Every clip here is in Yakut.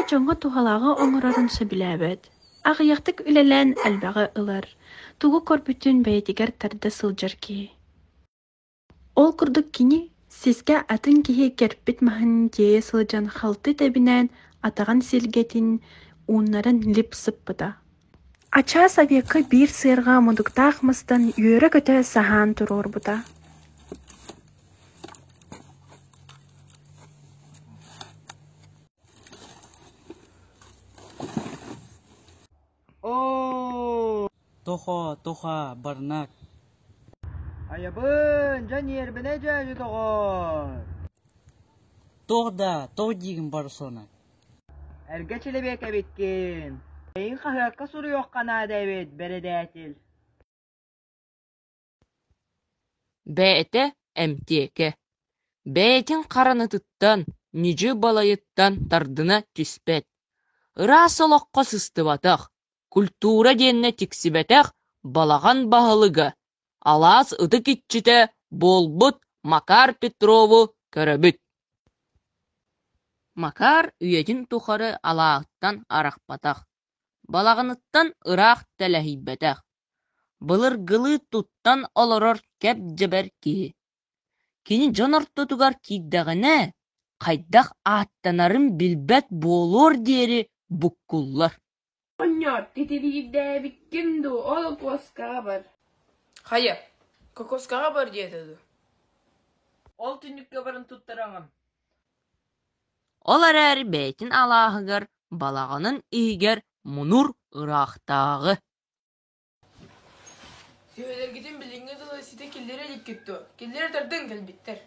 дьоҥҥо туһалааҕы оҥорорун сөбүлээбэт, аҕыйахтык үлэлээн элбэҕи ылар, тугу көрбүтүн бэйэтигэр тарда сылдьар киһи. Ол курдук кини сискэ атын киһи кэрпит маһын тиэйэ сылдьан халты тэбинэн атаҕын силгэтин ууннаран лип сыппыта. Ачаа Советка биир сыарҕа мутуктаах мастан үөрэ-көтө саһаан туруорбута. Оо, Тохо, тоха, барнак. Айабын, дьэ ньиэрбинэй дьээдьи доҕоор. Туох да, тоҕо диигин Барсона? Эргэ чилэбиэк эбиккин. Эйигин хаһыакка суруйуохха наада эбит, бэрэдээтил. Бэйэтэ эмтиэкэ, бэйэтин харанытыттан, ньүдьү балайыттан тардына түспэт, ыраас олоххо сыстыбатах, культура диэҥҥэ тиксибэтэх балаҕан баһылыга, алаас ытык иччитэ буолбут Макар Петрову көрөбүт. Макар үйэтин тухары алааһыттан арахпатах, балаҕаныттан ыраах тэлэһийбэтэх, былыргылыы туттан олорор кэп-дьэбэр киһи. Кини дьон ортотугар киирдэҕинэ, хайдах ааттанарын билбэт буолуор диэри буккуллар. Оҕонньор, титириирдээбиккин дуу, ол куоскаҕа бар Хайа, кокоскаҕа бар диэтэ дуу Ол түннүккэ баран туттараҕын Ол эрээри бэйэтин алааһыгар, балаҕанын иһигэр мунур ыраахтааҕы. Сүөһүлэргитин билиҥҥэ дылы ситэ киллэрэ иликкит дуо, киллэрэ тардыҥ кэлбиттэр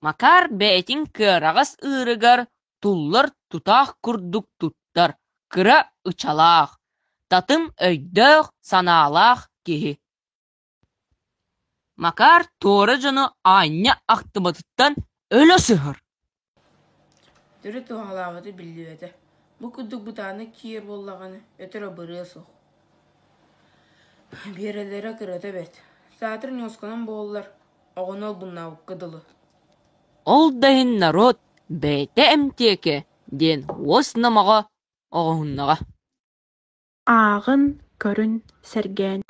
Макар бэйэтин кыараҕас ыырыгар туллар тутаах курдук туттар, кыра ычалаах, татым өйдөөх-санаалаах киһи. Макар туора дьону аанньа ахтыбатыттан өлө сыһар. Төрүт туһалаабыта биллибэтэ, бу курдук бытааннык киирэр буоллаҕына, өтөр абырыа суох. Биэрэлэрэ кырата бэрт, саатар ньуосканан буоллар, оҕону албыннаабыкка дылы. Ол да иһин норуот «бэйэтэ эмтиэкэ» диэн уос номоҕо оҥоһуннаҕа. Ааҕын, көрүн, сэргээҥ.